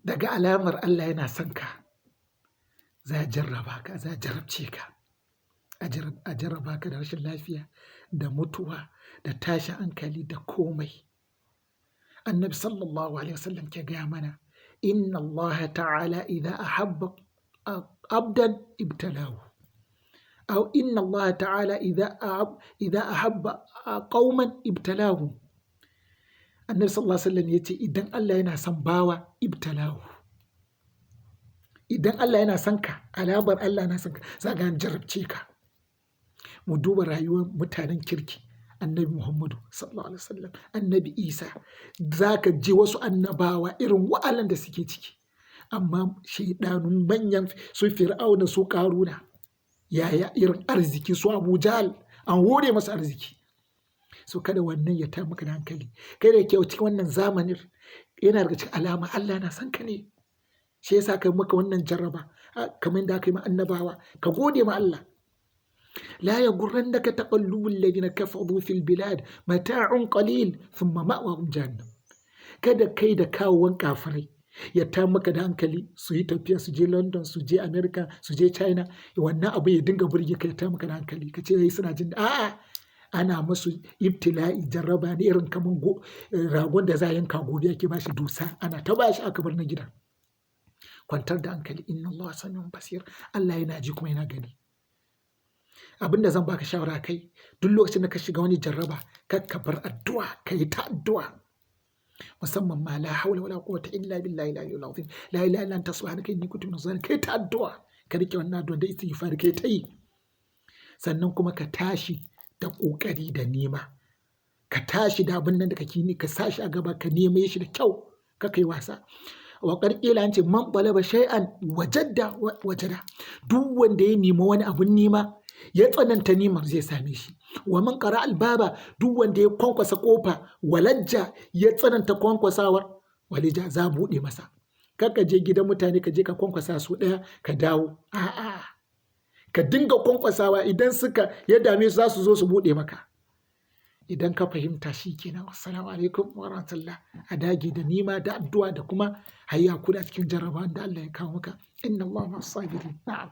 Daga alamar Allah yana son ka, za a jarraba ka, za a jarabce ka. A jarraba ka da rashin lafiya, da mutuwa, da tashin hankali, da komai. Annabi sallallahu alaihi wasallam ke gaya mana, inna Allah ta'ala idza ahabba abdan ibtalahu. Aw inna Allah ta'ala idza ahabba qauman ibtalahu. Annabi sallallahu alaihi wasallam yace idan Allah yana son bawa, ibtalahu. Idan Allah yana son ka, alamar Allah na son ka, za ga an jarabce ka. Mu duba rayuwar mutanen kirki, Annabi Muhammadu sallallahu alaihi wasallam, Annabi Isa, za ka ji wasu annabawa irin wa'alan da suke ciki. Amma shaiɗanun manyan su Fir'auna, su Ƙaruna, yaya irin arziki, su Abu Jahal, an hore masu arziki. So kada wannan ya tayar maka da hankali. Kai da ke cikin wannan zamanin, yana daga cikin alama Allah na son ka ne. Shi yasa aka maka wannan jarraba, kamar yadda aka yi ma annabawa. Ka gode ma Allah. La yaghurrannaka taqallubul ladina kafaru fil bilad mata'un qalil thumma ma'wahum jahannam. Kada kai da kawowan kafirai ya tayar maka da hankali, su yi tafiya su je London, su je America, su je China, wannan abu ya dinga burge ka, ya tayar maka da hankali. Ka ce suna jin a'a, ana musu ibtila'i, jarraba ne, irin kaman ragon da za a yanka gobe ake bashi dusa, ana ta bashi aka bar na gida. Kwantar da hankali, inna Allah sami'un basir. Allah yana ji kuma yana gani. Abin da zan baka shawara kai, duk lokacin da ka shiga wani jarraba, kar ka bar addu'a, ka yi ta addu'a. Musamman ma la hawla wala quwwata illa billahi al-aliyyil azim. La ilaha illa anta subhanaka inni kuntu minaz zalimin. Kai ta addu'a, ka rike wannan addu'a da istighfar, kai ta yi. Sannan kuma ka tashi da ƙoƙari da nema. Ka tashi da abin nan da kake yi, ka sa shi a gaba, ka neme shi da kyau, kar kai wasa. Wa qad qila, an ce man talaba shay'an wajadda wajada. Duk wanda ya nemi wani abun nema, ya tsananta neman, zai same shi. Wa man qara albaba, duk wanda ya kwankwasa kofa, walajja, ya tsananta kwankwasawar, walija, za a buɗe masa. Kar ka je gidan mutane ka je ka kwankwasa su ɗaya ka dawo. A'a, ka dinga kwankwasawa, idan suka ya dame su, za su zo su buɗe maka. Idan ka fahimta, shi kenan. Assalamu alaikum wa rahmatullah. A dage da nima da addu'a da kuma hayya kula cikin jarrabawan da Allah ya kawo maka. Inna Allah ma'as sabirin. Na'am.